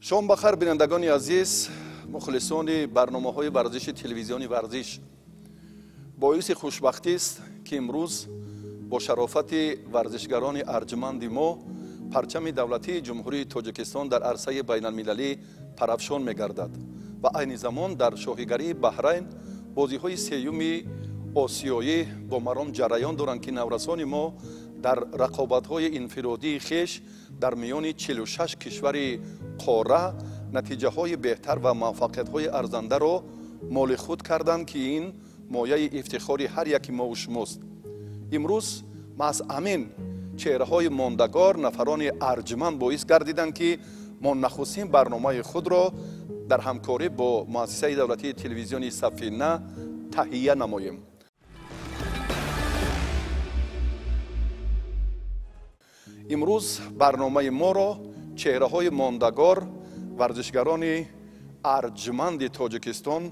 Шом бахайр, бинандагони азиз, мухлисони барномаҳои варзиши телевизиони Варзиш. Боиси хушбахтист, ки имрӯз бо шарофати варзишгарони арҷманди мо парчами давлатии Ҷумҳурии Тоҷикистон дар арсаи байналмилалӣ парафшон мегардад ва айни замон дар шоҳигарии Баҳрайн бозиҳои сеюми осиёӣ бо маром ҷараён доранд, ки наврасони мо дар рақобатҳои инфиродии хеш дар миёни 46 кишвари қора натиҷаҳои беҳтар ва муваффақиятҳои арзандаро моли худ карданд, ки ин мояи ифтихори ҳар яки мову шумост. Имрӯз маҳз ҳамин чеҳраҳои мондагор, нафарони арҷманд боис гардиданд, ки мо нахустин барномаи худро дар ҳамкорӣ бо муассисаи давлатии телевизиони Сафина таҳия намоем. Имрӯз барномаи моро чеҳраҳои мондагор, варзишгарони арҷманди Тоҷикистон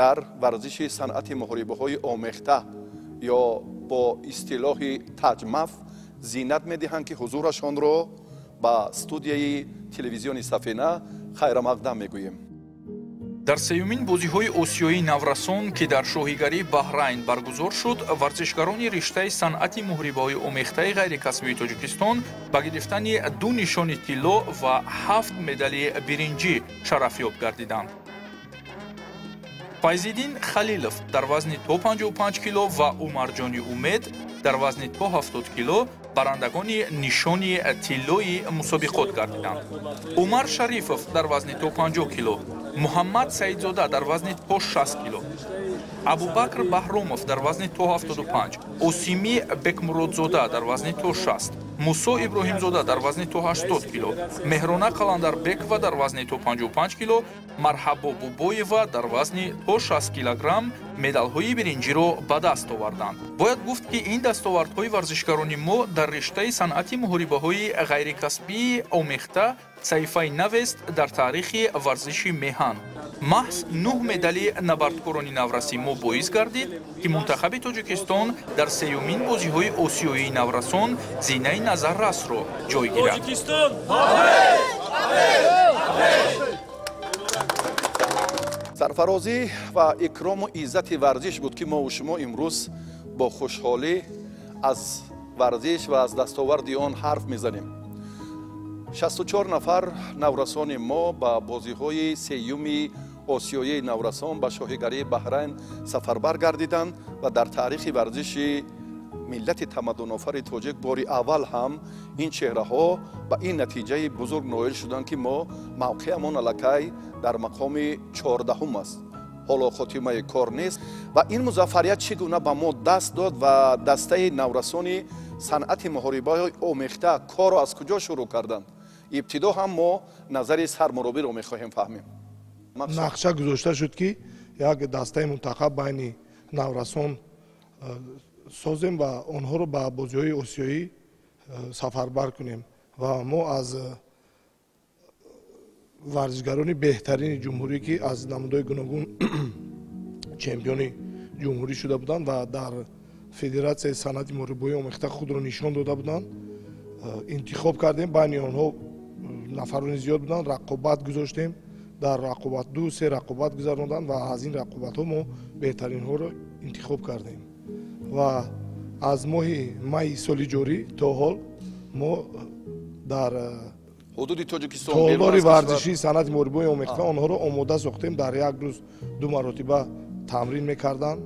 дар варзиши санъати муҳорибаҳои омехта ё бо истилоҳи таҷмаф зинат медиҳанд, ки ҳузурашонро ба студияи телевизиони Сафина хайрамақдам мегӯем. Дар сеюмин бозиҳои осиёии наврасон, ки дар шоҳигарии Баҳрайн баргузор шуд, варзишгарони риштаи санъати муҳорибаҳои омехтаи ғайрикасбии Тоҷикистон ба гирифтани 2 нишони тилло ва 7 медали биринҷӣ шарафёб гардиданд. Файзиддин Халилов дар вазни то 55 кило ва Умарҷони Умед дар вазни то 70 кило барандагони нишони тиллои мусобиқот гардиданд. Умар Шарифов дар вазни то 50 кило, Муҳаммад Саидзода дар вазни то 60 кило, Абубакр Баҳромов дар вазни то 75, Осимӣ Бекмуродзода дар вазни то 60, Мусо Иброҳимзода дар вазни то 80 кило, Меҳрона Қаландарбекова дар вазни то 55 кило, Марҳабо Бубоева дар вазни то 60 килограмм медалҳои биринҷиро ба даст оварданд. Бояд гуфт, ки ин дастовардҳои варзишгарони мо дар риштаи санъати муҳорибаҳои ғайрикасбии омехта саҳифаи навест дар таърихи варзиши меҳан. Маҳз 9 медали набардкорони навраси мо боис гардид, ки мунтахаби Тоҷикистон дар сеюмин бозиҳои осиёии наврасон зинаи назаррасро ҷой гирад. Сарфарозӣ ва икрому иззати варзиш буд, ки мову шумо имрӯз бо хушҳолӣ аз варзиш ва аз дастоварди он ҳарф мезанем. 64 нафар наврасони мо ба бозиҳои сеюми осиёии наврасон ба шоҳигарии Баҳрайн сафарбар гардиданд ва дар таърихи варзиши миллати тамаддунофари тоҷик бори аввал ҳам ин чеҳраҳо ба ин натиҷаи бузург ноил шуданд, ки мо мавқеамон аллакай дар мақоми 14-ум аст. Ҳоло хотимаи кор нест ва ин музаффарият чӣ гуна ба мо даст дод ва дастаи наврасони санъати муҳорибаҳои омехта корро аз куҷо шурӯъ карданд? Ибтидо ҳам мо назари сармуробиро мехоҳем фаҳмем. Нақша гузошта шуд, ки як дастаи мунтахаб байни наврасон созем ва онҳоро ба бозиҳои осиёӣ сафарбар кунем ва мо аз варзишгарони беҳтарини ҷумҳурӣ, ки аз намудҳои гуногун чемпиони ҷумҳурӣ шуда буданд ва дар федератсияи санъати муҳорибаҳои омехта худро нишон дода буданд, интихоб кардем. Байни онҳо нафарони зиёд буданд, рақобат гузоштем. Дар рақобат 2-3 рақобат гузаронданд ва аз ин рақобатҳо мо беҳтаринҳоро интихоб кардем ва аз моҳи майи соли ҷорӣ то ҳол мо дар ҳудуди Тоҷикистон толори варзишии санъати муҳорибаҳои омехта онҳоро омода сохтем. Дар як рӯз 2 маротиба тамрин мекарданд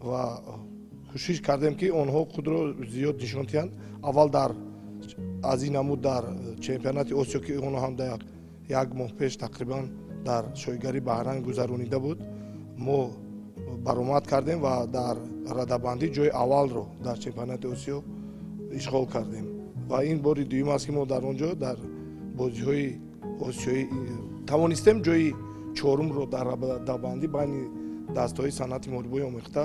ва кӯшиш кардем, ки онҳо худро зиёд нишон диҳанд. Аввал аз ин намуд дар чемпионати Осиё, ки онҳо ҳам дар як моҳ пеш тақрибан дар шоҳигарии Баҳрайн гузаронида буд, мо баромад кардем ва дар радабандӣ ҷои аввалро дар чемпионати Осиё ишғол кардем ва ин бори дуюм аст, ки мо дар он ҷо дар бозиҳои осиёӣ тавонистем ҷои чорумро дар радабандӣ байни дастаҳои санъати муҳорибаҳои омехта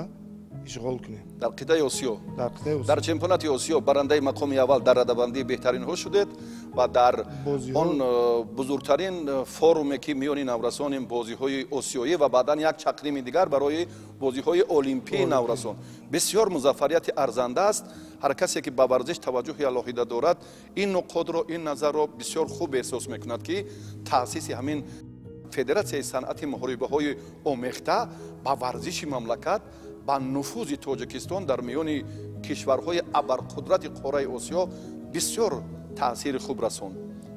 ишғол кунем. Дар қитъаи Осиё. Дар қитъаи Осиё. Дар чемпионати Осиё барандаи мақоми аввал дар радабандии беҳтаринҳо шудед ва дар он бузургтарин форуме ки миёни наврасон ин бозиҳои осиёӣ ва баъдан як чақрими дигар барои бозиҳои олимпии наврасон. Бисёр музаффарияти арзанда аст. Ҳар касе ки ба варзиш таваҷҷӯҳи алоҳида дорад, ин нуқотро, ин назарро бисёр хуб эҳсос мекунад, ки таъсиси ҳамин федератсияи санъати муҳорибаҳои омехта ба варзиши мамлакат, ба нуфузи Тоҷикистон дар миёни кишварҳои абарқудрати қораи Осиё бисёр таъсири хуб расонд.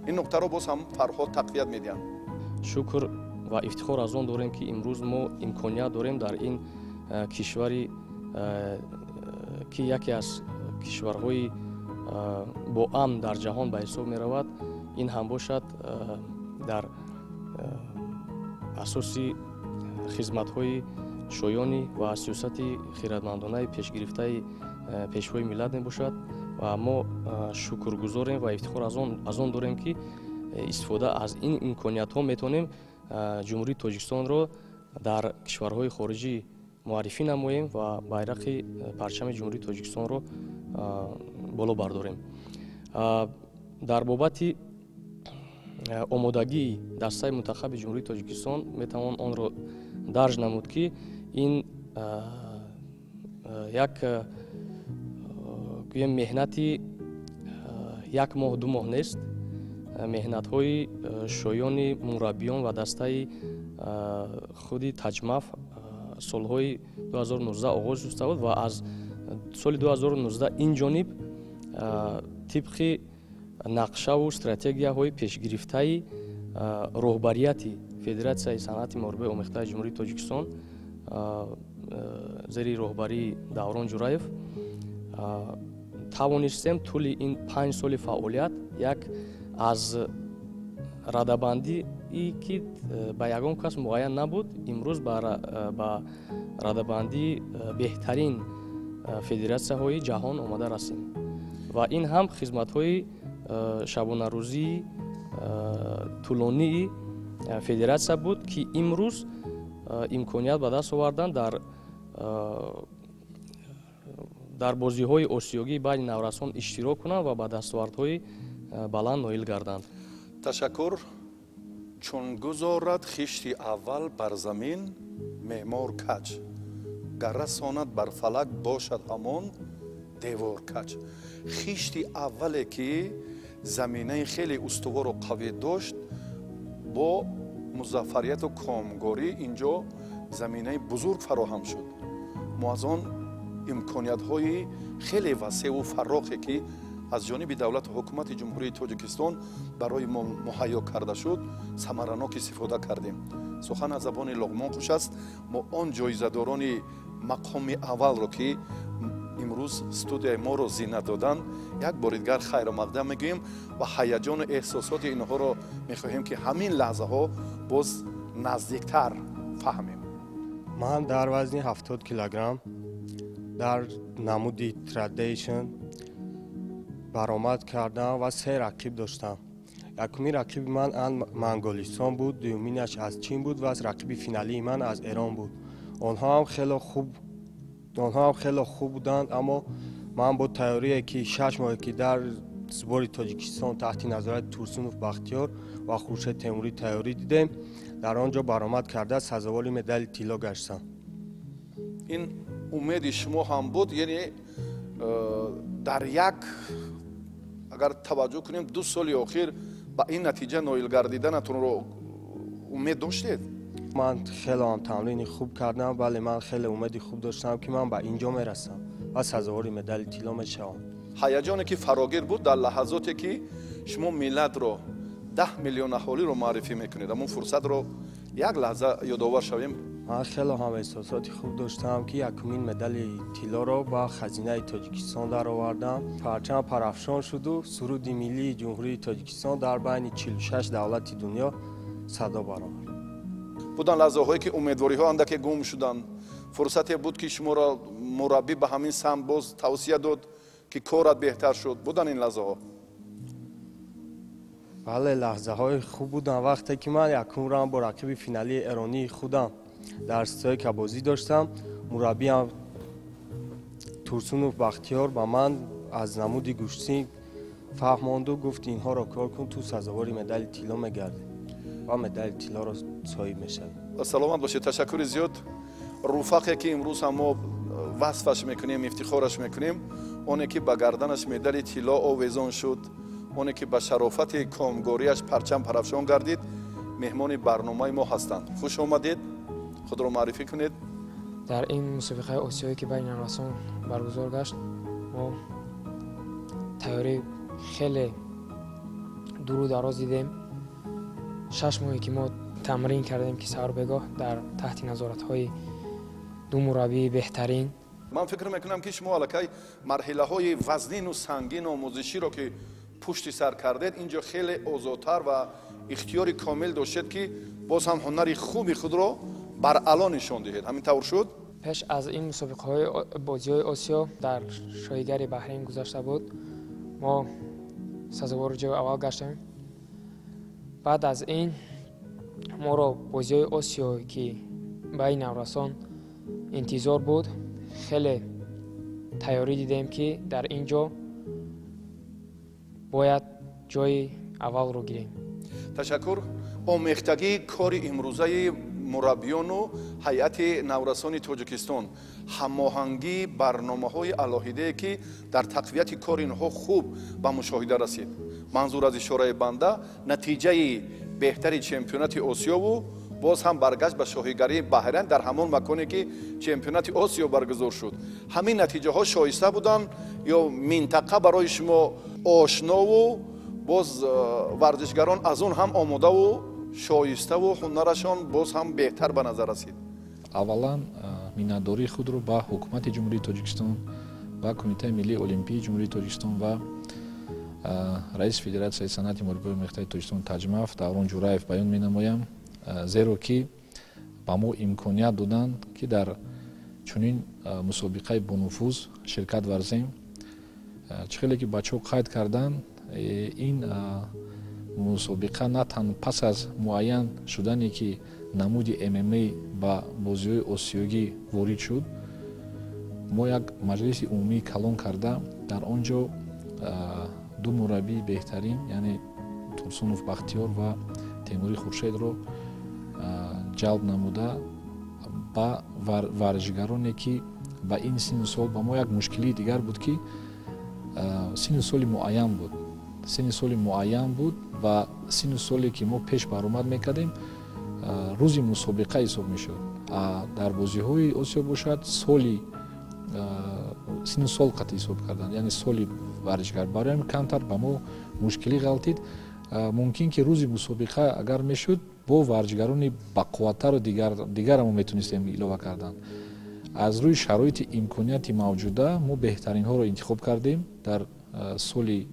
Ин нуқтаро боз ҳам Фарҳод тақвият медиҳанд. Шукр ва ифтихор аз он дорем, ки имрӯз мо имконият дорем дар ин кишвари, ки яке аз кишварҳои боамн дар ҷаҳон ба ҳисоб меравад, ин ҳам бошад дар асоси хизматҳои шоёнӣ ва сиёсати хиратмандонаи пешгирифтаи пешвои миллат мебошад ва мо шукргузорем ва ифтихор аз он дорем, ки истифода аз ин имкониятҳо метавонем Ҷумҳурии Тоҷикистонро дар кишварҳои хориҷӣ муаррифӣ намоем ва байрақи парчами Ҷумҳурии Тоҷикистонро боло бардорем. Дар бобати омодагии дастаи мунтахаби Ҷумҳурии Тоҷикистон метавон онро дарҷ намуд, ки ин як гӯем меҳнати як моҳ ду моҳ нест, меҳнатҳои шоёни мураббиён ва дастаи худи Таҷмаф солҳои 2019 оғоз шуда буд ва аз соли 2019 ин ҷониб тибқи нақшаву стратегияҳои пешгирифтаи роҳбарияти Федератсияи санъати муҳорибаи омехтаи Ҷумҳурии Тоҷикистон зери роҳбарии Даврон Ҷураев тавонистем тӯли ин 5 соли фаъолият як аз радабандие ки ба ягон кас муайян набуд, имрӯз ба радабандии беҳтарин федератсияҳои ҷаҳон омада расем ва ин ҳам хизматҳои шабонарӯзии тӯлонии федератсия буд, ки имрӯз имконият ба даст овардан дар бозиҳои осиёгии байни наврасон иштирок кунанд ва ба дастовардҳои баланд ноил гарданд. Ташаккур. Чун гузорад хишти аввал бар замин меъмор каҷ, гар расонад бар фалак бошад ҳамон девор каҷ. Хишти аввале ки заминаи хеле устувору қавӣ дошт, бо музаффарияту комгорӣ инҷо заминаи бузург фароҳам шуд. Мо аз он имкониятҳои хеле васеъу фаррохе ки аз ҷониби давлату ҳукумати Ҷумҳурии Тоҷикистон барои мо муҳайё карда шуд, самаранок истифода кардем. Сухан аз забони Лоғмон хуш аст. Мо он ҷоизадорони мақоми аввалро ки имрӯз студияи моро зинат доданд, як бори дигар хайру мақдам мегӯем ва ҳаяҷону эҳсосоти инҳоро мехоҳем ки ҳамин лаҳзаҳо боз наздиктар фаҳмем. Ман дар вазни 70 килограмм дар намуди традишн баромад кардам ва 3 рақиб доштам. Якумин рақиби ман Монголистон буд, дуюминаш аз Чин буд ва рақиби финалии ман аз Эрон буд. Онҳо ҳам хеле хуб буданд, аммо ман бо тайёрие ки 6 моҳе ки дар сбори Тоҷикистон таҳти назорати Турсунов Бахтиёр ва Хуршед Темурӣ тайёрӣ дидем, дар он ҷо баромад карда сазовори медали тилло гаштам. Ин умеди шумо ҳам буд, яъне дар як агар таваҷҷӯҳ кунем 2 соли охир ба ин натиҷа ноил гардиданатонро умед доштед? Ман хеле ҳам тамрини хуб кардам, вале ман хеле умеди хуб доштам ки ман ба ин ҷо мерасам ва сазовори медали тилло мешавам. Ҳаяҷоне ки фарогир буд дар лаҳазоте ки шумо миллатро 10 миллион аҳолиро муаррифӣ мекунед, ҳамон фурсатро як лаҳза ёдовар шавем. Ман хеле ҳам эҳсосоти хуб доштам ки якумин медали тиллоро ба хазинаи Тоҷикистон даровардам. Парчам парафшон шуду суруди миллии Ҷумҳурии Тоҷикистон дар байни 46 давлати дунё садо баровард. Буданд лаҳзаҳое ки умедвориҳо андаке гум шуданд. Фурсате буд ки шуморо мураббӣ ба ҳамин самт боз тавсия дод ки корат беҳтар шуд. Буданд ин лаҳзаҳо? Бале, лаҳзаҳои хуб буданд. Вақте ки ман якум раунд бо рақиби финалии эронии худам дар стойка бозӣ доштам, мураббиам Турсунов Бахтиёр ба ман аз намуди гӯштӣ фаҳмонду гуфт, инҳоро кор кун, ту сазовори медали тилло мегардӣ ва медали тиллоро соҳиб мешавӣ. Саломат бошед, ташаккури зиёд. Руфақе ки имрӯз ҳам мо васфаш мекунем, ифтихораш мекунем, оне ки ба гарданаш медали тилло овезон шуд, оне ки ба шарофати комгориаш парчам парафшон гардид, меҳмони барномаи мо ҳастанд. Хуш омадед, худро муаррифӣ кунед. Дар ин мусобиқаи осиёӣ, ки байни наврасон баргузор гашт, мо тайёрӣ хеле дуру дароз дидем. 6 моҳе ки мо тамрин кардем, ки саҳару бегоҳ дар таҳти назоратҳои ду мураббии беҳтарин. Ман фикр мекунам, ки шумо аллакай марҳилаҳои вазнину сангину омӯзиширо ки пушти сар кардед, ин ҷо хеле озодтар ва ихтиёри комил доштед, ки боз ҳам ҳунари хуби худро баръало нишон диҳед. Ҳамин тавр шуд? Пеш аз ин мусобиқаҳои бозиҳои Осиё дар шоҳигари Баҳрейн гузашта буд, мо сазовори ҷои аввал гаштем. Баъд аз ин моро бозиҳои Осиё, ки байни наврасон интизор буд, хеле тайёрӣ дидем, ки дар ин ҷо бояд ҷои аввалро гирем. Ташаккур. Омехтагии кори имрӯзаи мураббиёну ҳайати наврасони Тоҷикистон, ҳамоҳангии барномаҳои алоҳидае, ки дар тақвияти кори инҳо хуб ба мушоҳида расид. Манзур аз ишораи банда натиҷаи беҳтари чемпионати Осиёву боз ҳам баргашт ба шоҳигарии Баҳрайн дар ҳамон маконе, ки чемпионати Осиё баргузор шуд. Ҳамин натиҷаҳо шоиста буданд ё минтақа барои шумо ошнову боз варзишгарон аз он ҳам омодаву шоиставу ҳунарашон боз ҳам беҳтар ба назар расид? Аввалан, миннатдории худро ба Ҳукумати Ҷумҳурии Тоҷикистон, ба Кумитаи миллии олимпии Ҷумҳурии Тоҷикистон ва раиси Федератсияи санъати мураббиёни омехтаи Тоҷикистон Таҷмаф Даврон Ҷураев баён менамоям, зеро ки ба мо имконият доданд, ки дар чунин мусобиқаи бонуфуз ширкат варзем. Чӣ хеле ки бачаҳо қайд карданд, ин мусобиқа на танҳо пас аз муайян шудане, ки намуди ММА ба бозиҳои осиёгӣ ворид шуд, мо як маҷлиси умумии калон карда, дар он ҷо ду мураббии беҳтарин, яъне Турсунов Бахтиёр ва Темури Хуршедро ҷалб намуда, ба варзишгароне, ки ба ин синну сол, ба мо як мушкилии дигар буд, ки синну соли муайян буд, синни соли муайян буд ва синну соле, ки мо пеш баромад мекардем, рӯзи мусобиқа ҳисоб мешуд. Дар бозиҳои Осиё бошад, соли синну сол қатъи ҳисоб карданд, яъне соли варзишгар. Барои ҳамин камтар ба мо мушкилӣ ғалтид. Мумкин ки рӯзи мусобиқа агар мешуд, бо варзишгарони бақувваттару дигарро мо метонистем илова кардан. Аз рӯи шароити имконияти мавҷуда мо беҳтаринҳоро интихоб кардем дар соли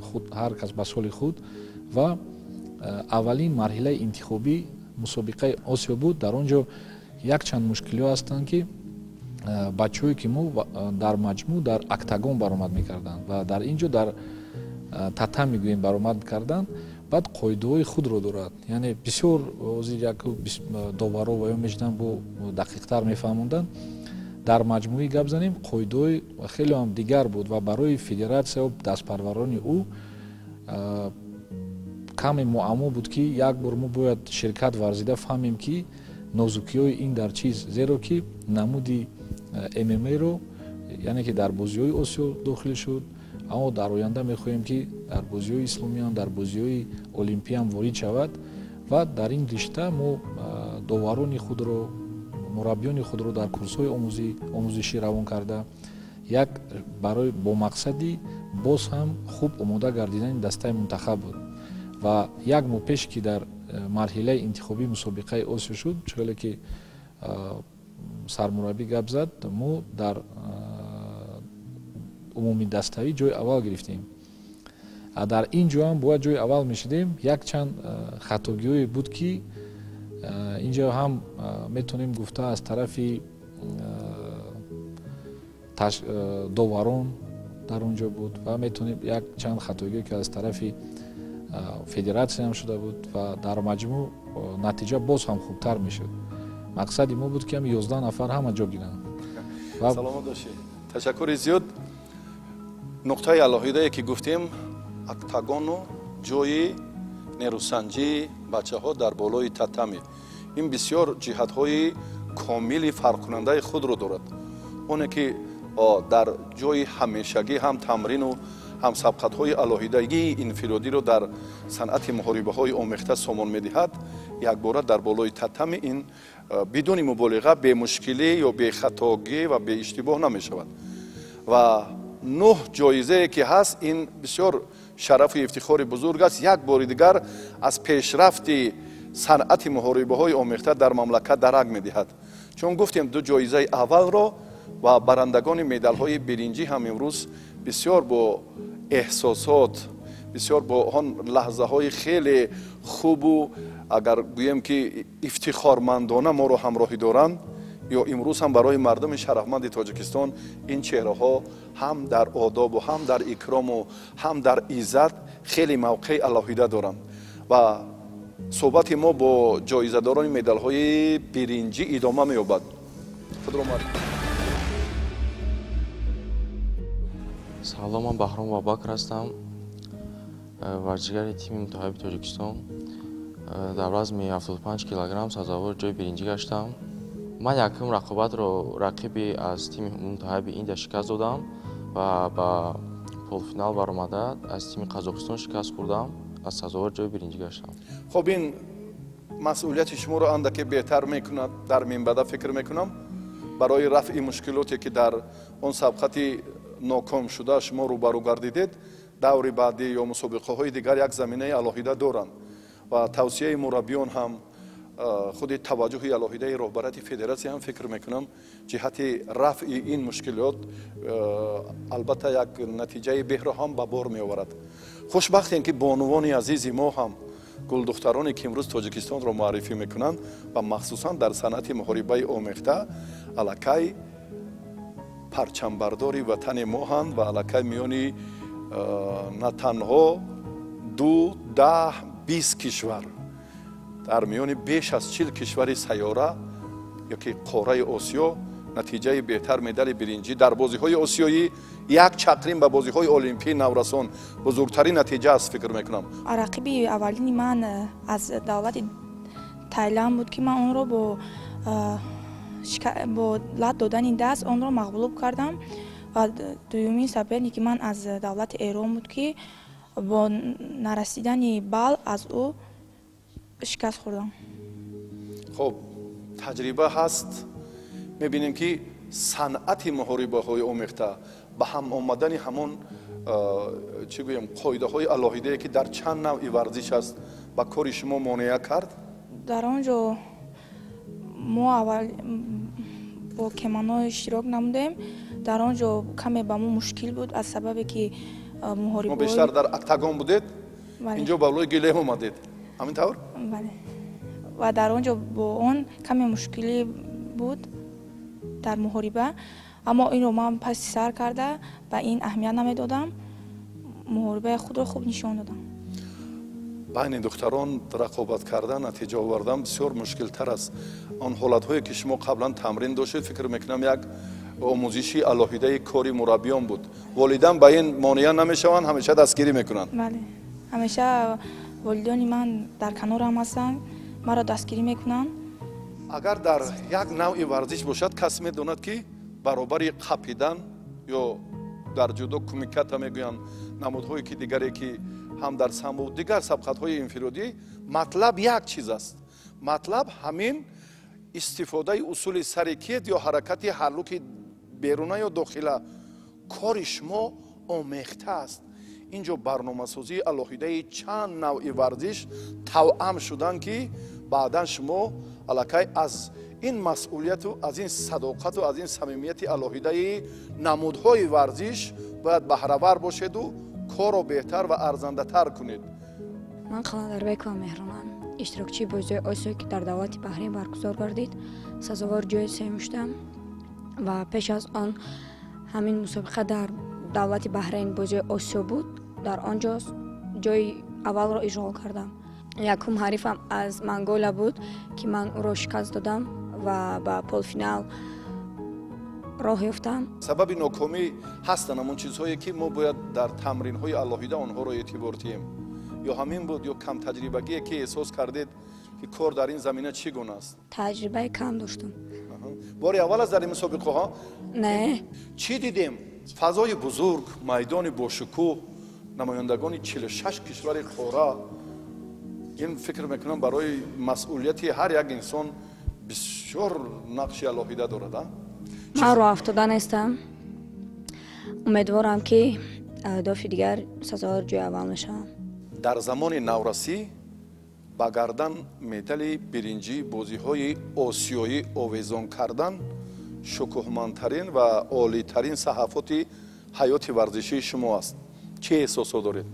худ, ҳар кас ба соли худ. Ва аввалин марҳилаи интихобӣ мусобиқаи Осиё буд. Дар он ҷо якчанд мушкилиҳо ҳастанд, ки бачаҳое, ки мо дар маҷмӯъ дар октагон баромад мекарданд ва дар ин ҷо дар татами гӯем баромад мекарданд, баъд қоидаҳои худро дорад. Яъне бисёр ҳозир як доваро ва ё мешуданд, бо дақиқтар мефаҳмонданд. Дар маҷмӯӣ гап занем, қоидаҳои хеле ҳам дигар буд ва барои федератсия, дастпарварони ӯ каме муаммо буд, ки як бор мо бояд ширкат варзида фаҳмем, ки нозукиҳои ин дар чиз, зеро ки намуди ММА-ро, яъне ки дар бозиҳои Осиё дохил шуд, аммо дар оянда мехоҳем, ки дар бозиҳои исломиам, дар бозиҳои олимпиам ворид шавад. Ва дар ин ришта мо доварони худро, мураббиёни худро дар курсҳои омӯзишӣ равон карда, як барои бо мақсади боз ҳам хуб омода гардидани дастаи мунтахаб буд. Ва як моҳ пеш, ки дар марҳилаи интихобии мусобиқаи Осиё шуд, чӣ ки сармураббӣ гап зад, мо дар умумидаставӣ ҷои аввал гирифтем. Дар ин ҷо ҳам бояд ҷои аввал мешудем. Якчанд хатогиҳое буд, ки инҷо ҳам метавонем гуфта, аз тарафи доварон дар он ҷо буд ва метавонем якчанд хатогиҳое, ки аз тарафи федератсия ҳам шуда буд, ва дар маҷмӯъ натиҷа боз ҳам хубтар мешуд. Мақсади мо буд, ки ҳам 11 нафар ҳама ҷо гиранд. Саломат бошед, ташаккури зиёд. Нуқтаи алоҳидае ки гуфтем, октагону ҷои нерӯсанҷии бачаҳо дар болои татами, ин бисёр ҷиҳатҳои комили фарқкунандаи худро дорад. Оне ки дар ҷои ҳамешагӣ ҳам тамрину ҳам сабқатҳои алоҳидагии инфиродиро дар санъати муҳорибаҳои омехта сомон медиҳад, якбора дар болои татами ин бидуни муболиға, бемушкилӣ ё бехатогӣ ва беиштибоҳ намешавад. Ва 9 ҷоизае ки ҳаст, ин бисёр шарафу ифтихори бузург аст. Як бори дигар аз пешрафти санъати муҳорибаҳои омехта дар мамлакат дарак медиҳад. Чун гуфтем, 2 ҷоизаи аввалро ва барандагони медалҳои биринҷӣ ҳам имрӯз бисёр бо эҳсосот, бисёр бо он лаҳзаҳои хеле хубу, агар гӯем ки ифтихормандона моро ҳамроҳӣ доранд, ё имрӯз ҳам барои мардуми шарафманди Тоҷикистон ин чеҳраҳо ҳам дар одобу, ҳам дар икрому, ҳам дар иззат хеле мавқеи алоҳида доранд. Ва суҳбати мо бо ҷоизадорони медалҳои биринҷӣ идома меёбад. Худро муаррифӣ. Салом, ман Баҳром Абубакр ҳастам, варзишгари тими мунтахаби Тоҷикистон. Дар вазни 75 килограмм сазовори ҷои биринҷӣ гаштам. Ман якум рақобатро рақиби аз тими мунтахаби Индия шикаст додам ва ба полуфинал баромада аз тими Қазоқистон шикаст хӯрдам, аз сазовори ҷои биринҷӣ гаштам. Хоб, ин масъулияти шуморо андаке беҳтар мекунад дар минбаъда, фикр мекунам, барои рафъи мушкилоте ки дар он сабқати ноком шуда шумо рӯбарӯ гардидед, даври баъдӣ ё мусобиқаҳои дигар як заминаи алоҳида доранд ва тавсияи мураббиён ҳам, худи таваҷҷӯҳи алоҳидаи роҳбарияти федератсия ҳам, фикр мекунам, ҷиҳати рафъи ин мушкилот албатта як натиҷаи беҳро ҳам ба бор меоварад. Хушбахтем ки бонувони азизи мо ҳам, гулдухтароне ки имрӯз Тоҷикистонро муаррифӣ мекунанд ва махсусан дар санъати муҳорибаи омехта аллакай парчамбардори ватани мо ҳанд ва аллакай миёни на танҳо 2, 10, 20 кишвар, дар миёни беш аз 40 кишвари сайёра ёки қораи Осиё натиҷаи беҳтар медали биринҷӣ дар бозиҳои осиёӣ, як чақрим ба бозиҳои олимпии наврасон бузургтарин натиҷа аст, фикр мекунам. Рақиби аввалини ман аз давлати Тайланд буд, ки ман онро бо лат додани даст онро мағлуб кардам. Ва дуюмин соперники ман аз давлати Эрон буд, ки бо нарасидани бал аз ӯ шикаст хӯрдам. Хоб, таҷриба ҳаст. Мебинем ки санъати муҳорибаҳои омехта ба ҳам омадани ҳамон чӣ гӯем, қоидаҳои алоҳидае ки дар чанд навъи варзиш аст, ба кори шумо монеа кард? Дар он ҷо мо аввал бо кемоно иштирок намудем. Дар он ҷо каме ба мо мушкил буд аз сабабе ки муҳорибаҳои бештар дар октагон будед, инҷо ба болои гилем омадед, ҳамин тавр? Бале, ва дар он ҷо бо он каме мушкилӣ буд дар муҳориба, аммо инро ман паси сар карда ба ин аҳамият намедодам, муҳорибаи худро хуб нишон додам. Байни духтарон рақобат кардан, натиҷа овардан бисёр мушкилтар аст. Он ҳолатҳое ки шумо қаблан тамрин доштед, фикр мекунам, як омӯзиши алоҳидаи кори мураббиён буд. Волидан ба ин монеа намешаванд, ҳамеша дастгирӣ мекунанд? Бале, ҳамеша волидони ман дар канорам ҳастанд, маро дастгирӣ мекунанд. Агар дар як навъи варзиш бошад, кас медонад ки баробари қапидан ё дар ҷудо кумиката мегӯянд, намудҳое ки дигаре ки ҳам дар самбо дигар сабқатҳои инфиродӣ, матлаб як чиз аст. Матлаб ҳамин истифодаи усули сари кет ё ҳаракати ҳарлуки беруна ё дохила. Кори шумо омехта аст. Инҷо барномасозии алоҳидаи чанд навъи варзиш тавъам шуданд, ки баъдан шумо аллакай аз ин масъулияту аз ин садоқату аз ин самимияти алоҳидаи намудҳои варзиш бояд баҳравар бошеду корро беҳтар ва арзандатар кунед. Ман Қаландарбекова Меҳронам, иштирокчии бозиҳои Осиё, ки дар давлати Баҳрейн баргузор гардид, сазовори ҷои сеюм шудам ва пеш аз он ҳамин мусобиқа дар давлати Баҳрейн бозиҳои Осиё буд. Дар он ҷо ҷои аввалро ишғол кардам. Якум ҳарифам аз Монголия буд, ки ман ӯро шикаст додам ва ба полуфинал роҳ ёфтам. Сабаби нокомӣ ҳастанд ҳамон чизҳое, ки мо бояд дар тамринҳои алоҳида онҳоро эътибор диҳем, ё ҳамин буд, ё камтаҷрибагие, ки эҳсос кардед, ки кор дар ин замина чӣ гуна аст? Таҷрибаи кам доштам. Бори аввал аст дар ин мусобиқаҳо? Не. Чӣ дидем? Фазои бузург, майдони бошукӯҳ, намояндагони 46 кишвари қора. Ин, фикр мекунам, барои масъулияти ҳар як инсон бисёр нақши алоҳида дорад. Ман роҳафтода нестам. Умедворам, ки дафъи дигар сазовори ҷои аввал мешавам. Дар замони наврасӣ ба гардан медали биринҷии бозиҳои осиёӣ овезон кардан шукӯҳмандтарин ва олитарин саҳафоти ҳаёти варзишии шумо аст. Чӣ эҳсосҳо доред?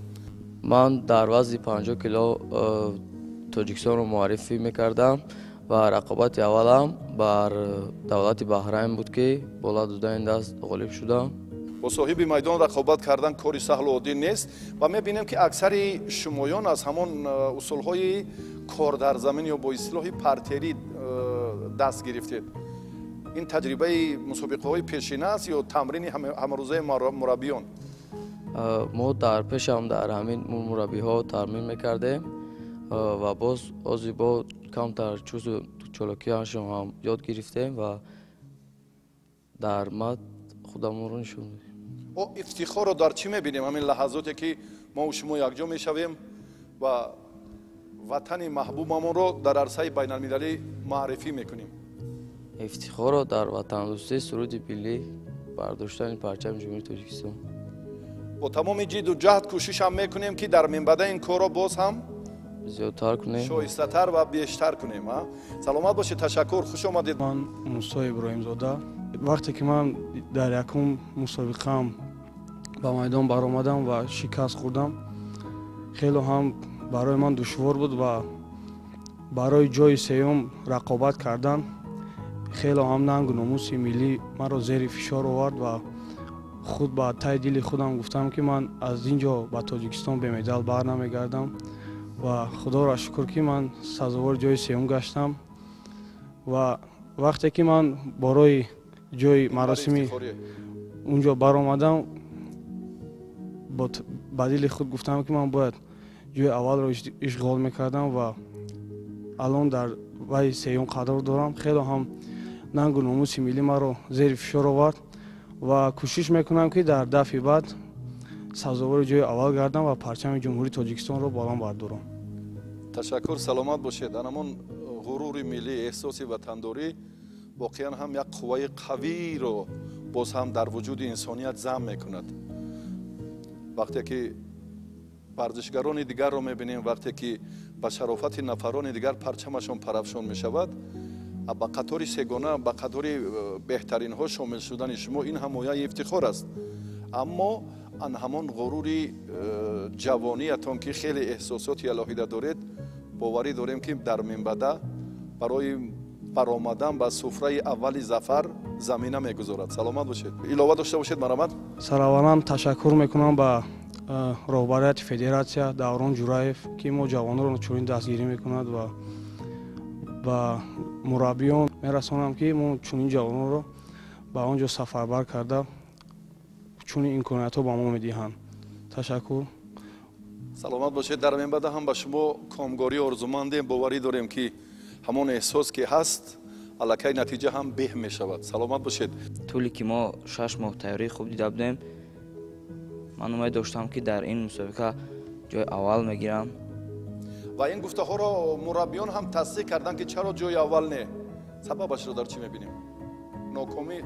Ман дар вазни 50 кило Тоҷикистонро муаррифӣ мекардам ва рақобати аввалам бар давлати Баҳрайн буд, ки бо лат додани даст ғолиб шудам. Бо соҳиби майдон рақобат кардан кори саҳлу оддӣ нест ва мебинем, ки аксари шумоён аз ҳамон усулҳои кор дар замин ё бо истилоҳи партерӣ даст гирифтед. Ин таҷрибаи мусобиқаҳои пешина аст ё тамрини ҳамарӯзаи мураббиён? Мо дар пешам дар ҳамин мураббиҳо тамрин мекардем ва боз ози бо камтар чузу чолокиашон ҳам ёд гирифтем ва дар мат худамонро нишон додем. О, ифтихорро дар чӣ мебинем? Ҳамин лаҳазоте, ки мо шумо якҷо мешавем ва ватани маҳбубамонро дар арсаи байналмилалӣ маърифӣ мекунем. Ифтихорро дар ватандӯстии, суруди миллӣ, бардоштани парчами Ҷумҳурии Тоҷикистон. Бо тамоми ҷидду ҷаҳд кӯшишам мекунем, ки дар минбаъда ин корро боз ҳам зиёдтар кунем, шоистатар ва бештар кунем. Саломат бошед, ташаккур, хуш омадед. Ман Мусо Иброҳимзода. Вақте ки ман дар якум мусобиқаам ба майдон баромадам ва шикаст хӯрдам, хеле ҳам барои ман душвор буд ва барои ҷои сеюм рақобат кардан хеле ҳам нангу номуси миллӣ маро зери фишор овард ва худ ба таи дили худам гуфтам, ки ман аз ин ҷо ба Тоҷикистон бемедал бар намегардам ва худоро шукр, ки ман сазовори ҷои сеюм гаштам. Ва вақте ки ман барои ҷои маросими унҷо баромадам, ба дили худ гуфтам, ки ман бояд ҷои аввалро ишғол мекардам ва алон дар вай сеюм қарор дорам. Хеле ҳам нангу номуси миллӣ маро зери фишор овард ва кӯшиш мекунам, ки дар дафъи баъд сазовори ҷои аввал гардам ва парчами Ҷумҳурии Тоҷикистонро баланд бардорам. Ташаккур, саломат бошед. Анамон ғурури миллӣ, эҳсоси ватандорӣ воқеан ҳам як қувваи қавиро боз ҳам дар вуҷуди инсоният зам мекунад. Вақте ки варзишгарони дигарро мебинем, вақте ки ба шарофати нафарони дигар парчамашон парафшон мешавад, ба қатори сегона, ба қатори беҳтаринҳо шомил шудани шумо ин ҳам мояи ифтихор аст. Аммо ан ҳамон ғурури ҷавониятон, ки хеле эҳсосоти алоҳида доред, боварӣ дорем, ки дар минбаъда барои баромадан ба суфраи аввали зафар замина мегузорад. Саломат бошед. Илова дошта бошед, марҳамат. Сараввалан ташаккур мекунам ба роҳбарияти федератсия Даврон Ҷураев, ки мо ҷавононро чунин дастгирӣ мекунад, ва ба мураббиён мерасонам, ки мо чунин ҷавононро ба он ҷо сафарбар карда чунин имкониятҳо ба мо медиҳанд. Ташаккур. Саломат бошед. Дар минбаъда ҳам ба шумо комгорӣ орзумандем. Боварӣ дорем, ки ҳамон эҳсос, ки ҳаст, аллакай натиҷа ҳам беҳ мешавад. Саломат бошед. Тӯле ки мо 6 моҳ тайёрии хуб дида будем, ман умед доштам, ки дар ин мусобиқа ҷои аввал мегирам. Ва ин гуфтаҳоро мураббиён ҳам тасдиқ карданд, ки чаро ҷои аввал не. Сабабашро дар чӣ мебинем? Нокомӣ,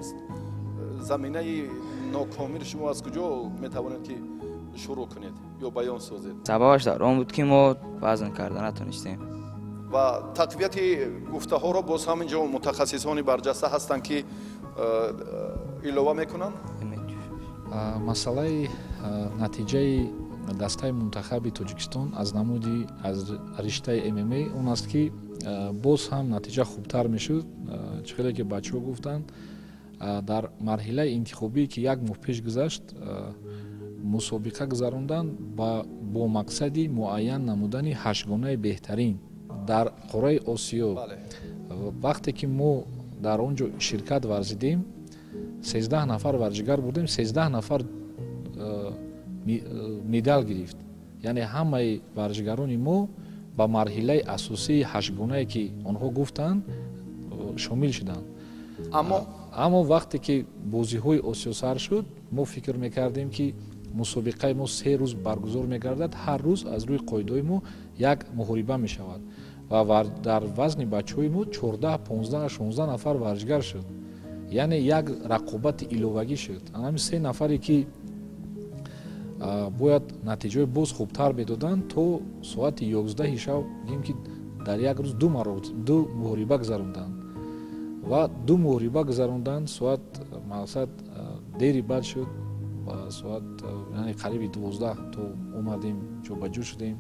заминаи нокомиро шумо аз куҷо метавонед, ки шурӯъ кунед ё баён созед? Сабабаш дар он буд, ки мо вазн карда натонистем. Ва тақвияти гуфтаҳоро боз ҳамин ҷо мутахассисони барҷаста ҳастанд, ки илова мекунанд. Масъалаи натиҷаи дастаи мунтахаби Тоҷикистон аз намуди аз риштаи ММА он аст, ки боз ҳам натиҷа хубтар мешуд. Чӣ хеле ки бачаҳо гуфтанд, дар марҳилаи интихобӣ, ки як моҳ пеш гузашт, мусобиқа гузаронданд бо мақсади муайян намудани ҳаштгонаи беҳтарин дар қораи Осиё. Вақте ки мо дар он ҷо ширкат варзидем, 13 нафар варзишгар бурдем, 13 нафар медал гирифт. Яъне ҳамаи варзишгарони мо ба марҳилаи асосии ҳаштгонае, ки онҳо гуфтанд, шомил шуданд. Аммо вақте ки бозиҳои Осиё сар шуд, мо фикр мекардем, ки мусобиқаи мо 3 рӯз баргузор мегардад, ҳар рӯз аз рӯи қоидаҳои мо як муҳориба мешавад ва дар вазни бачаҳои мо 14, 15, 16 нафар варзишгар шуд. Яъне як рақобати иловагӣ шуд. Ҳамин 3 нафаре, ки бояд натиҷаҳои боз хубтар медоданд, то соати 11 шаб гим ки дар як рӯз ду муҳориба гузаронданд ва ду муҳориба гузаронданд. Соат мақсад дери бад шуд ва соат яъне қариби 12 то омадем, ҷобаҷӯ шудем.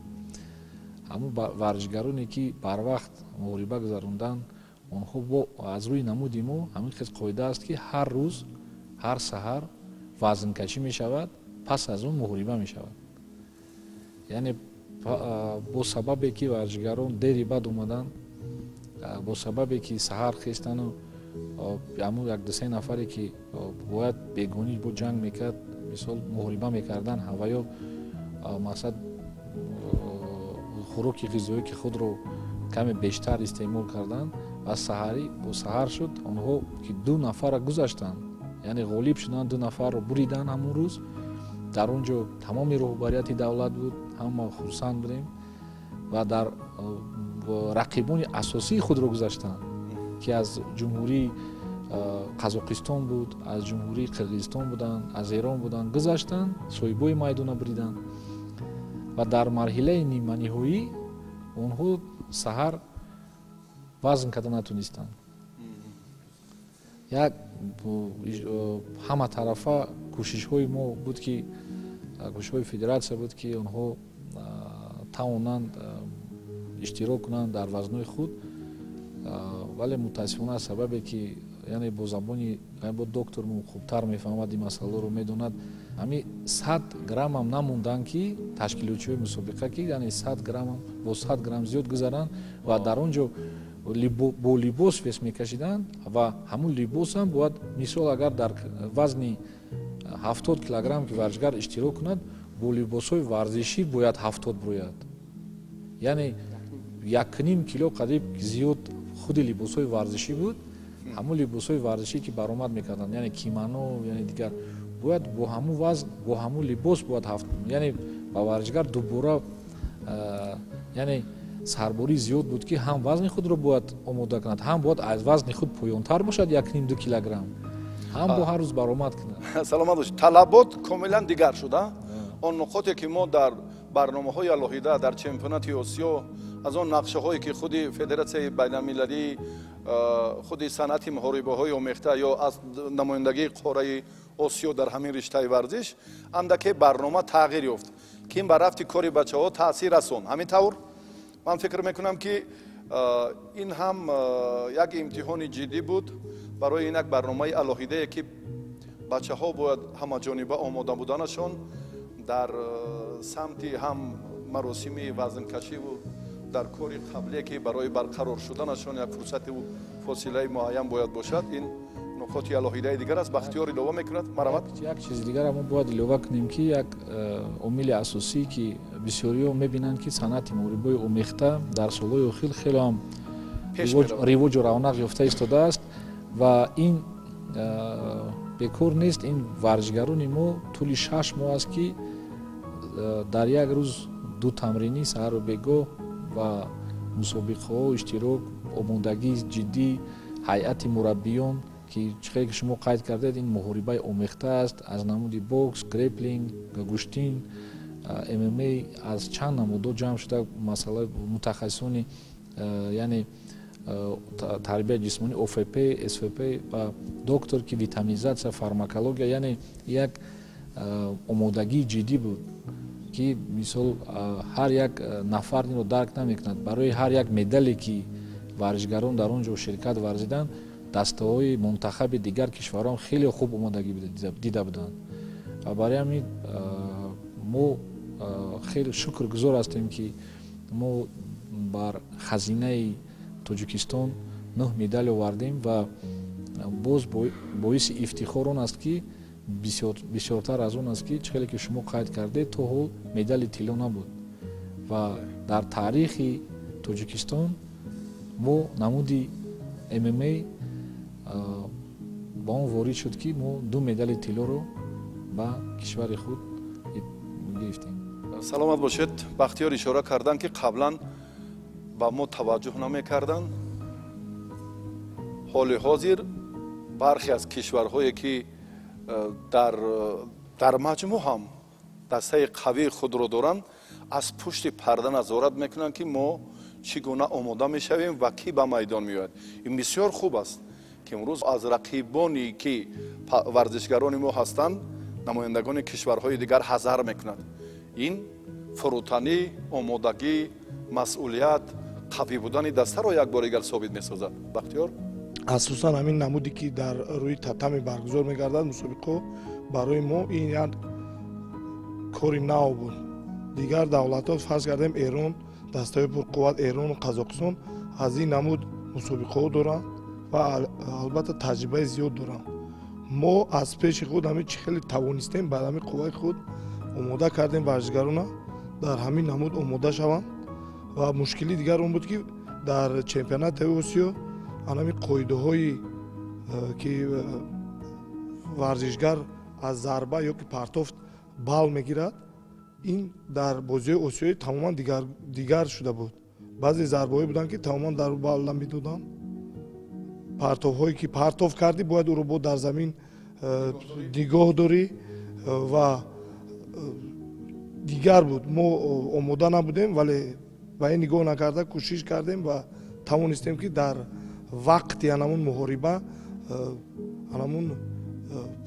Ҳамун варзишгароне, ки барвақт муҳориба гузаронданд, онҳо аз рӯи намуди мо ҳамин хел қоида аст, ки ҳар рӯз ҳар саҳар вазнкашӣ мешавад, пас аз он муҳориба мешавад. Яъне бо сабабе ки варзишгарон дери бад омаданд, бо сабабе ки саҳар хестану ҳамун як ду-се нафаре, ки бояд бегонӣ бо ҷанг мекард, мисол муҳориба мекарданд, ҳаваё мақсад хӯроки ғизоӣ ки худро каме бештар истеъмол карданд ва саҳарӣ бо саҳар шуд, онҳо ки 2 нафарро гузаштанд, яъне ғолиб шуданд, 2 нафарро буриданд ҳамон рӯз. Дар он ҷо тамоми роҳбарияти давлат буд, ҳама хурсанд будем ва дар рақибони асосии худро гузаштанд, ки аз ҷумҳурии Қазоқистон буд, аз ҷумҳурии Қирғизистон буданд, аз Эрон буданд, гузаштанд, соҳибои майдона буриданд ва дар марҳилаи ниманиҳоӣ онҳо саҳар вазн карда натонистанд. Як ҳама тарафа кӯшишҳои мо буд, ки кӯшишҳои федератсия буд, ки онҳо тавонанд иштирок кунанд дар вазнҳои худ, вале мутаассифона аз сабабе ки яъне бо забони бо доктор мо хубтар мефаҳмад, ин масъаларо медонад, ҳамин 100 граммам намонданд, ки ташкилотчиҳои мусобиқа, ки яъне 100 граммам бо 100 грамм зиёд гузаранд ва дар он ҷо бо либос вес мекашиданд ва ҳамун либосам бояд, мисол агар дар вазни 70 килограмм ки варзишгар иштирок кунад, бо либосҳои варзишӣ бояд 70 бурояд. Яъне 1,5 кило қариб зиёд худи либосҳои варзишӣ буд. Ҳамун либосҳои варзишӣ ки баромад мекарданд, яъне кимано, яъне дигар, бояд бо ҳамун вазн, бо ҳамун либос бояд яъне ба варзишгар дубора яъне сарборӣ зиёд буд, ки ҳам вазни худро бояд омода кунад, ҳам бояд аз вазни худ поёнтар бошад 1,5-2 килограмм, ҳам бо ҳар рӯз баромад кунад. Саломат бошед. Талабот комилан дигар шуда. Он нуқоте ки мо дар барномаҳои алоҳида дар чемпионати Осиё, аз он нақшаҳое ки худи федератсияи байналмилалии худи санъати муҳорибаҳои омехта ё аз намояндагии қораи Осиё дар ҳамин риштаи варзиш андаке барнома тағйир ёфт, ки ин ба рафти кори бачаҳо таъсир расонд. Ҳамин тавр ман фикр мекунам, ки ин ҳам як имтиҳони ҷиддӣ буд барои ин як барномаи алоҳидае, ки бачаҳо бояд ҳамаҷониба омода буданашон дар самти ҳам маросими вазнкашиву дар кори қаблие, ки барои барқарор шуданашон як фурсату фосилаи муайян бояд бошад. Ин нуқоти алоҳидаи дигар аст. Бахтиёр илова мекунад. Марҳамат. Як чизи дигар мо бояд илова кунем, ки як омили асосӣ, ки бисёриҳо мебинанд, ки санъати муҳорибаи омехта дар солҳои охир хеле ҳам ривоҷу равнақ ёфта истодааст ва ин бекор нест. Ин варзишгарони мо тӯли 6 моҳ аст, ки дар як рӯз 2 тамринӣ, саҳару бегоҳ ва мусобиқаҳо иштирок, омодагии ҷиддӣ, ҳайати мураббиён, ки чӣ хеле ки шумо қайд кардед, ин муҳорибаи омехта аст аз намуди бокс, греплинг, гӯштин, ММА, аз чанд намудҳо ҷамъ шуда, масъала мутахассисони яъне тарбияи ҷисмонӣ, ОФП, СФП ва доктор, ки витаминизатсия, фармакология, яъне як омодагии ҷиддӣ буд, ки мисол ҳар як нафар инро дарк намекунад. Барои ҳар як медале, ки варзишгарон дар он ҷо ширкат варзиданд, дастаҳои мунтахаби дигар кишварҳо хеле хуб омодагӣ дида буданд. Ва барои ҳамин мо хеле шукргузор ҳастем, ки мо бар хазинаи Тоҷикистон 9 медал овардем ва Боз боиси ифтихор он аст, ки бисёртар аз он аст, ки чӣ хеле ки шумо қайд кардед, то ҳол медали тилло набуд ва дар таърихи Тоҷикистон мо намуди ММА ба он ворид шуд, ки мо ду медали тиллоро ба кишвари худ гирифтем. Саломат бошед. Бахтиёр ишора карданд, ки қаблан ба мо таваҷҷӯҳ намекарданд. Ҳоли ҳозир бархе аз кишварҳое, ки дар маҷмӯъ ҳам дастаи қавии худро доранд, аз пушти парда назорат мекунанд, ки мо чӣ гуна омода мешавем ва кӣ ба майдон меояд. Ин бисёр хуб аст, ки имрӯз аз рақибоне, ки варзишгарони мо ҳастанд, намояндагони кишварҳои дигар ҳазар мекунанд. Ин фурӯтанӣ, омодагӣ, масъулият, қавӣ будани дастаро як бори дигар собит месозад. Бахтиёр? Асосан ҳамин намуде, ки дар рӯи татами баргузор мегардад мусобиқаҳо, барои мо ин як кори нав буд. Дигар давлатҳо, фарз кардем, Эрон, дастаҳои пурқувват Эрону Қазоқистон аз ин намуд мусобиқаҳо доранд ва албатта таҷрибаи зиёд доранд. Мо аз пеши худ ҳамин чӣ хеле тавонистем, бар ҳамин қувваи худ омода кардем варзишгарона дар ҳамин намуд омода шаванд. Ва мушкили дигар он буд, ки дар чемпионати Осиё анами қоидаҳои, ки варзишгар аз зарба ё ки партофт бал мегирад, ин дар бозиҳои осиёӣ тамоман дигар шуда буд. Баъзе зарбаҳое буданд, ки тамоман дар бал намедоданд. Партовҳое, ки партов кардӣ, бояд ӯро бо дар замин нигоҳ дорӣ ва дигар буд. Мо омода набудем, вале ба ин нигоҳ накарда кӯшиш кардем ва тавонистем, ки дар вақти анамун муҳориба анамун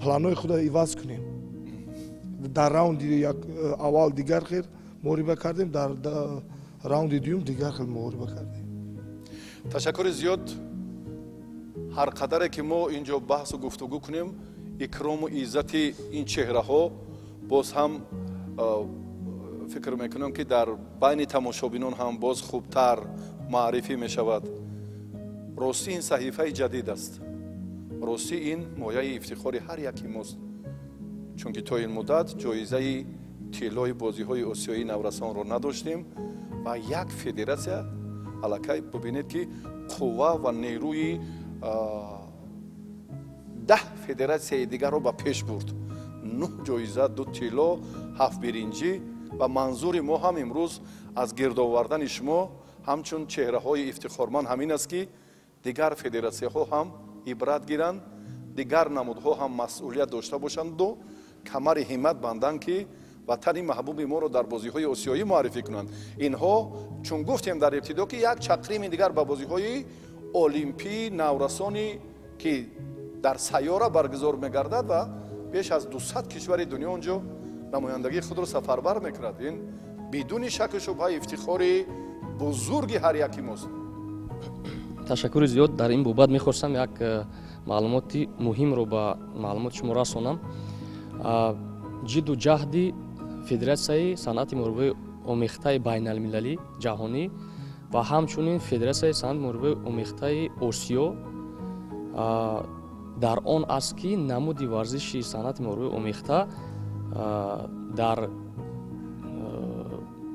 планҳои худро иваз кунем. Дар раунди аввал дигар хел муҳориба кардем, дар раунди дуюм дигар хел муҳориба кардем. Ташаккури зиёд. Ҳар қадаре ки мо ин ҷо баҳсу гуфтугӯ кунем, икрому иззати ин чеҳраҳо боз ҳам, фикр мекунам, ки дар байни тамошобинон ҳам боз хубтар маърифӣ мешавад. Ростӣ, ин саҳифаи ҷадид аст. Ростӣ, ин мояи ифтихори ҳар яки мост, чунки то ин муддат ҷоизаи тиллои бозиҳои осиёии наврасонро надоштем ва як федератсия аллакай, бубинед, ки қувва ва нерӯи 10 федератсияи дигарро ба пеш бурд: нӯҳ ҷоиза, ду тилло, ҳафт биринҷӣ. Ва манзури мо ҳам имрӯз аз гирд овардани шумо ҳамчун чеҳраҳои ифтихорманд ҳамин аст, ки дигар федератсияҳо ҳам ибрат гиранд, дигар намудҳо ҳам масъулият дошта бошанду камари ҳиммат банданд, ки ватани маҳбуби моро дар бозиҳои осиёӣ муаррифӣ кунанд. Инҳо, чун гуфтем дар ибтидо, ки як чақрими дигар ба бозиҳои олимпии наврасони, ки дар сайёра баргузор мегардад ва беш аз 200 кишвари дунё он ҷо намояндагии худро сафарбар мекунад, ин бидуни шаку шубҳа ифтихори бузурги ҳар яки мост. Ташаккури зиёд. Дар ин бобат мехостам як маълумоти муҳимро ба маълумоти шумо расонам. Ҷидду ҷаҳди Федератсияи санъати муҳорибаи омехтаи байналмилалӣ ҷаҳонӣ ва ҳамчунин Федератсияи санъати муҳорибаи омехтаи Осиё дар он аст, ки намуди варзиши санъати муҳорибаи омехта дар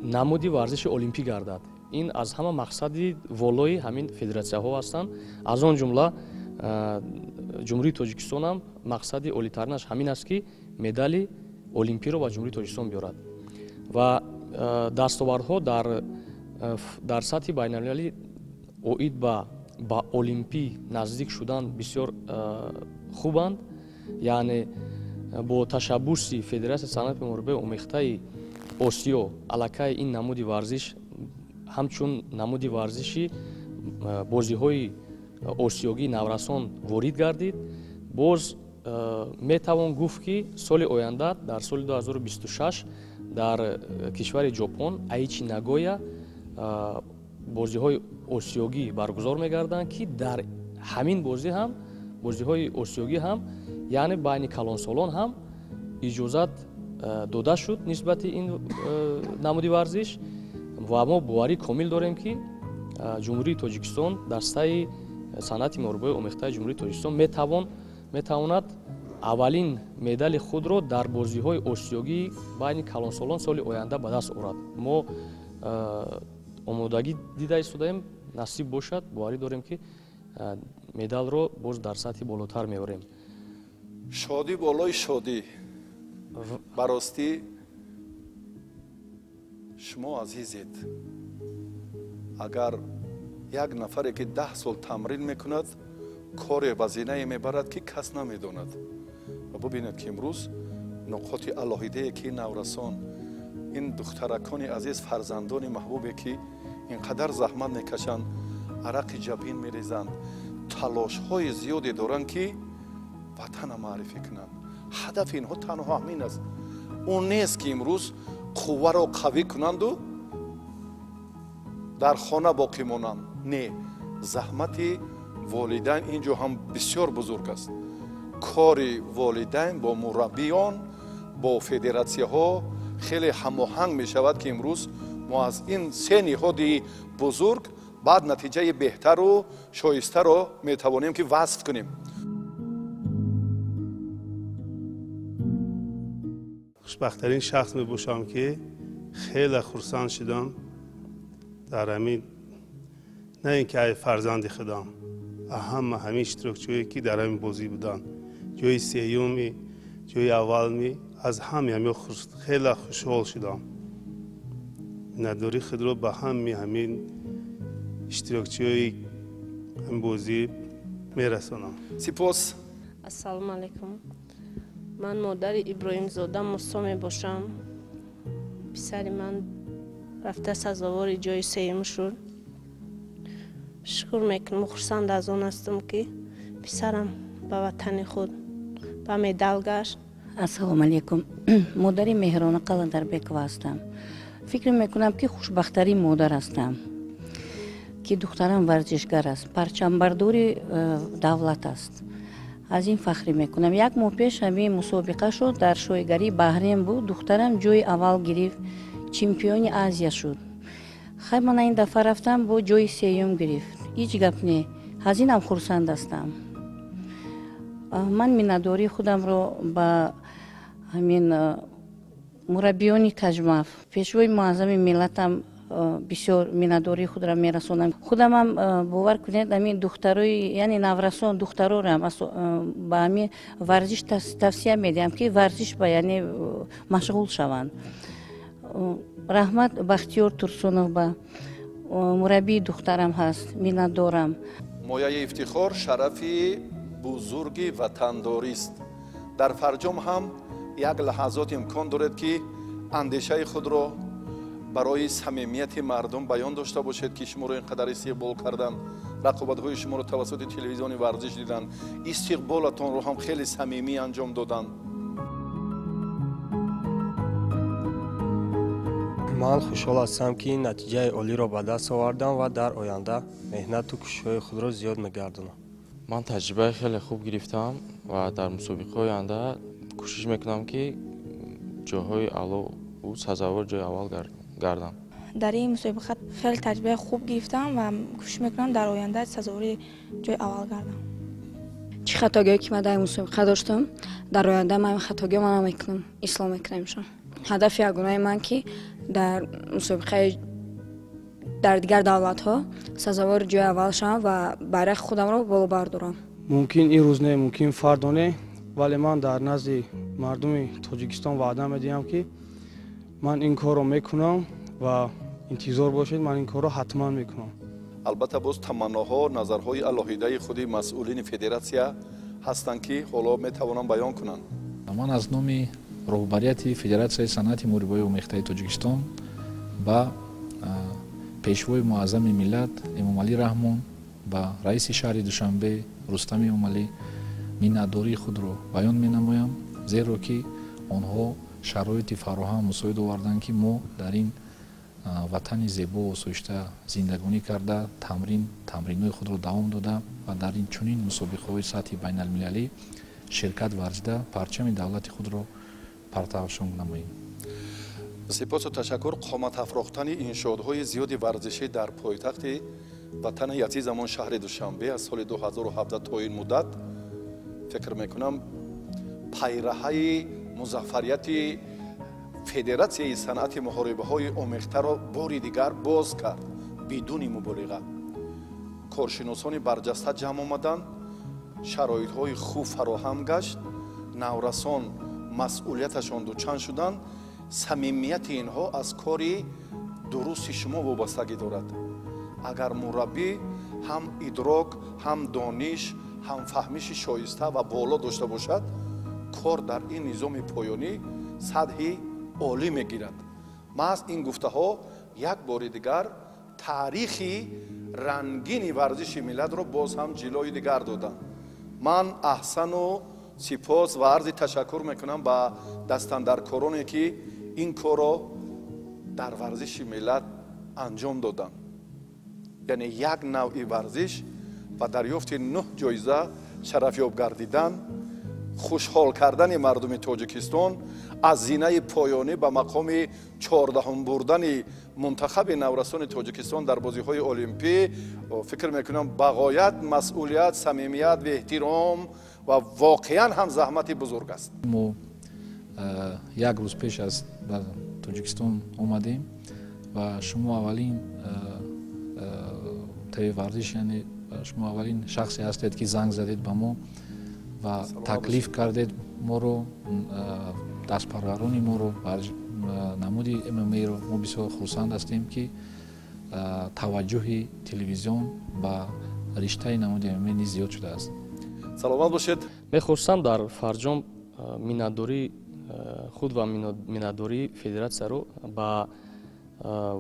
намуди варзиши олимпӣ гардад. Ин аз ҳама мақсади волои ҳамин федератсияҳо ҳастанд. Аз он ҷумла Ҷумҳурии Тоҷикистонам мақсади олитаринаш ҳамин аст, ки медали олимпиро ба Ҷумҳурии Тоҷикистон биёрад. Ва дастовардҳо дар сатҳи байналмилалӣ оид ба олимпӣ наздик шудан бисёр хубанд. Яъне бо ташаббуси Федератсияи санъати муҳорибаи омехтаи Осиё аллакай ин намуди варзиш ҳамчун намуди варзиши бозиҳои осиёгии наврасон ворид гардид. Боз метавон гуфт, ки соли оянда, дар соли 2026, дар кишвари Ҷопон, Аичи Нагоя, бозиҳои осиёгӣ баргузор мегарданд, ки дар ҳамин бозӣ ҳам, бозиҳои осиёгӣ ҳам, яъне байни калонсолон ҳам иҷозат дода шуд нисбати ин намуди варзиш. Ва мо боварии комил дорем, ки Ҷумҳурии Тоҷикистон дастаи санъати муҳорибаи омехтаи Ҷумҳурии Тоҷикистон метавонад аввалин медали худро дар бозиҳои осиёгӣ байни калонсолон соли оянда ба даст орад. Мо омодагӣ дида истодаем, насиб бошад, боварӣ дорем, ки медалро боз дар сатҳи болотар меорем. Шодӣ болои шодӣ. Ба ростӣ шумо азизед, агар як нафаре ки 10 сол тамрин мекунад, коре вазинае мебарад, ки кас намедонад. Ва бубинед, ки имрӯз нуқоти алоҳидае, ки наврасон, ин духтаракони азиз, фарзандони маҳбубе, ки ин қадар заҳмат мекашанд, арақи ҷабин мерезанд, талошҳои зиёде доранд, ки ватана маърифӣ кунанд. Ҳадафи инҳо танҳо ҳамин аст. Он нест, ки имрӯз қувваро қавӣ кунанду дар хона боқӣ монанд. Не, заҳмати волидайн ин ҷо ҳам бисёр бузург аст. Кори волидайн бо мураббиён, бо федератсияҳо хеле ҳамоҳанг мешавад, ки имрӯз мо аз ин се ниҳоди бузург баъд натиҷаи беҳтару шоистаро метавонем, ки васф кунем. Хушбахттарин шахс мебошам, ки хеле хурсанд шудам дар ҳамин, на ин ки ай фарзанди худам, ҳама ҳамин иштирокчиҳое, ки дар ҳамин бозӣ буданд, ҷои сеюми, ҷои аввалми, аз ҳами ҳамин хеле хушҳол шудам. Миннатдории худро ба ҳами ҳамин иштирокчиҳои ҳамин бозӣ мерасонам. Сипос. Ассалому алайкум. Ман модари Иброҳимзода Мусо мебошам. Писари ман рафта сазовори ҷои сеюм шуд. Шукр мекунам, хурсанд аз он ҳастам, ки писарам ба ватани худ ба медал гашт. Ассалому алайкум. Модари Меҳрона Қаландарбекова ҳастам. Фикр мекунам, ки хушбахттарин модар ҳастам, ки духтарам варзишгар аст, парчамбардори давлат аст. Аз ин фахрӣ мекунам. Як моҳ пеш ҳамин мусобиқа шуд, дар шоҳигарии Баҳрен буд. Духтарам ҷои аввал гирифт, чемпиони Азия шуд. Хай, мана ин дафъа рафтам, бо ҷои сеюм гирифт. Ҳеҷ гап не, аз инам хурсанд ҳастам. Ман миннатдории худамро ба ҳамин мураббиёни Кажмаф, пешвои муаззами миллатам бисёр миннатдории худро мерасонам. Худамам, бовар кунед, ҳамин духтарои, яъне наврасон духтарорам ба ҳамин варзиш тавсия медиҳам, ки варзиш ба, яъне, машғул шаванд. Раҳмат Бахтиёр Турсунов ба, мураббии духтарам ҳаст, миннатдорам. Мояи ифтихор, шарафи бузурги ватандорист. Дар фарҷом ҳам як лаҳазот имкон доред, ки андешаи худро барои самимияти мардум баён дошта бошед, ки шуморо ин қадар истиқбол карданд, рақобатҳои шуморо тавассути телевизиони варзиш диданд, истиқболатонро ҳам хеле самимӣ анҷом доданд. Ман хушҳол ҳастам, ки натиҷаи олиро ба даст овардам ва дар оянда меҳнату кӯшишҳои худро зиёд мегардонам. Ман таҷрибаи хеле хуб гирифтам ва дар мусобиқаҳои оянда кӯшиш мекунам, ки ҷойҳои аъло сазовор ҷои аввал гардам. Дар ин мусобиқа хеле таҷрибаи хуб гирифтам ва кӯшиш мекунам дар оянда сазовори ҷои аввал гардам. Чӣ хатогиҳое ки ман дар ин мусобиқа доштам, дар оянда ман хатогиҳо ман намекунам, ислоҳ мекунамшон. Ҳадафи ягонаи ман, ки дар мусобиқаи дар дигар давлатҳо сазовори ҷои аввал шавам ва байрақи худамро боло бардорам. Мумкин ин рӯз не, мумкин фардо не, вале ман дар назди мардуми Тоҷикистон ваъда медиҳам, ки ман ин корро мекунам ва интизор бошед, ман ин корро ҳатман мекунам. Албатта, боз таманноҳо, назарҳои алоҳидаи худи масъулини федератсия ҳастанд, ки ҳоло метавонанд баён кунанд. Ман аз номи роҳбарияти Федератсияи санъати муҳорибаи омехтаи Тоҷикистон ба пешвои муаззами миллат Эмомалӣ Раҳмон, ба раиси шаҳри Душанбе Рустам Эмомалӣ миннатдории худро баён менамоям, зеро ки онҳо шароити фароҳам мусоид оварданд, ки мо дар ин ватани зебо осоишта зиндагонӣ карда, тамринҳои худро давом дода ва дар ин чунин мусобиқаҳои сатҳи байналмилалӣ ширкат варзида, парчами давлати худро партавшон намоем. Сипосу ташаккур. Қомат афрохтани иншоотҳои зиёди варзишӣ дар пойтахти Ватани азизамон шаҳри Душанбе аз соли 2017 то ин муддат фикр мекунам пайраҳаи музаффарияти федератсияи санъати муҳорибаҳои омехтаро бори дигар боз кард бидуни муболиға. Коршиносони барҷаста ҷамъ омаданд, шароитҳои хуб фароҳам гашт, наврасон масъулияташон дучанд шуданд. Самимияти инҳо аз кори дурусти шумо вобастагӣ дорад. Агар мураббӣ ҳам идрок, ҳам дониш, ҳам фаҳмиши шоиста ва боло дошта бошад, кор дар ин низоми поёнӣ сатҳи олӣ мегирад. Маҳз ин гуфтаҳо як бори дигар таърихи рангини варзиши миллатро боз ҳам ҷилои дигар доданд. Ман аҳсану сипос ва арзи ташаккур мекунам ба дастандаркороне ки ин корро дар варзиши миллат анҷом доданд. Яъне як навъи варзиш ва дарёфти 9 ҷоиза шарафёб гардидан, хушҳол кардани мардуми Тоҷикистон, аз зинаи поёнӣ ба мақоми 14-ум бурдани мунтахаби наврасони Тоҷикистон дар бозиҳои олимпӣ, фикр мекунам ба ғоят масъулият, самимият ва эҳтиром ва воқеан ҳам заҳмати бузург аст. Мо як рӯз пеш аз ба Тоҷикистон омадем ва шумо аввалин таи варзиш, яъне шумо аввалин шахсе ҳастед ки занг задед ба мо ва таклиф кардед моро, дастпарварони моро, намуди ММА-ро. Мо бисёр хурсанд ҳастем ки таваҷҷӯҳи телевизион ба риштаи намуди ММА низ зиёд шудааст. Саломат бошед. Мехостам дар фарҷом миннатдории худ ва миннатдории федератсияро ба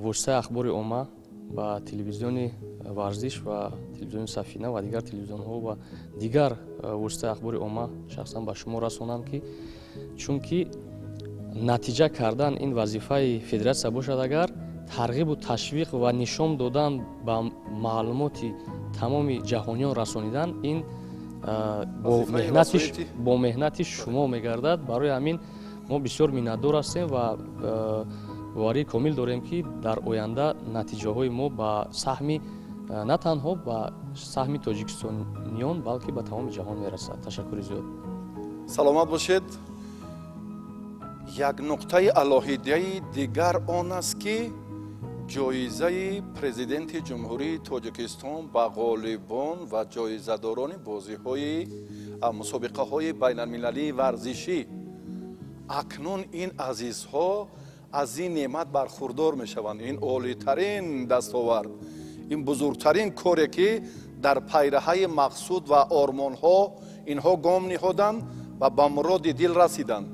воситаи ахбори омма, ба телевизиони варзиш ва телевизиони Сафина ва дигар телевизионҳо ва дигар воситаи ахбори омма шахсан ба шумо расонам, ки чунки натиҷа кардан ин вазифаи федератсия бошад, агар тарғибу ташвиқ ва нишон додан ба маълумоти тамоми ҷаҳониён расонидан ин бо меҳнати шумо мегардад. Барои ҳамин мо бисёр миннатдор ҳастем ва боварии комил дорем, ки дар оянда натиҷаҳои мо ба саҳми на танҳо ба саҳми тоҷикистониён, балки ба тамоми ҷаҳон мерасад. Ташаккури зиёд. Саломат бошед. Як нуқтаи алоҳидаи дигар он аст, ки ҷоизаи президенти Ҷумҳурии Тоҷикистон ба ғолибон ва ҷоизадорони бозиҳои мусобиқаҳои байналмилалии варзишӣ, акнун ин азизҳо аз ин неъмат бархурдор мешаванд. Ин олитарин дастовард, ин бузургтарин коре ки дар пайраҳаи мақсуд ва ормонҳо инҳо гом ниҳоданд ва ба муроди дил расиданд.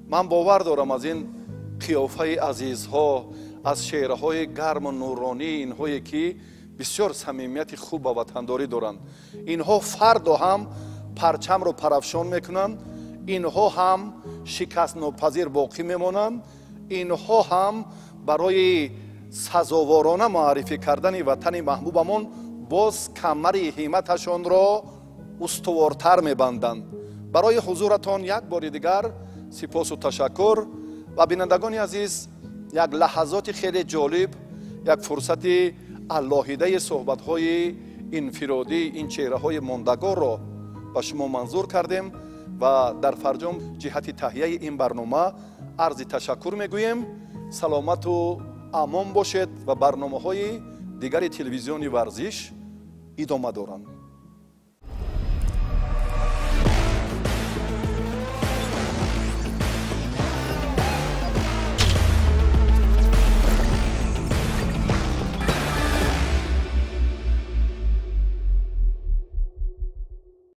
Ман бовар дорам аз ин қиёфаи азизҳо, аз шеърҳои гарму нуронии инҳое ки бисёр самимияти хуб ба ватандорӣ доранд, инҳо фардо ҳам парчамро парафшон мекунанд, инҳо ҳам шикастнопазир боқӣ мемонанд, инҳо ҳам барои сазоворона муаррифӣ кардани ватани маҳбубамон боз камари ҳимматашонро устувортар мебанданд. Барои ҳузуратон як бори дигар сипосу ташаккур. Ва бинандагони азиз, як лаҳазоти хеле ҷолиб, як фурсати алоҳидаи суҳбатҳои инфиродӣ ин чеҳраҳои мондагорро ба шумо манзур кардем ва дар фарҷом ҷиҳати таҳияи ин барнома арзи ташаккур мегӯем. Саломату амон бошед ва барномаҳои дигари телевизиони варзиш идома доранд.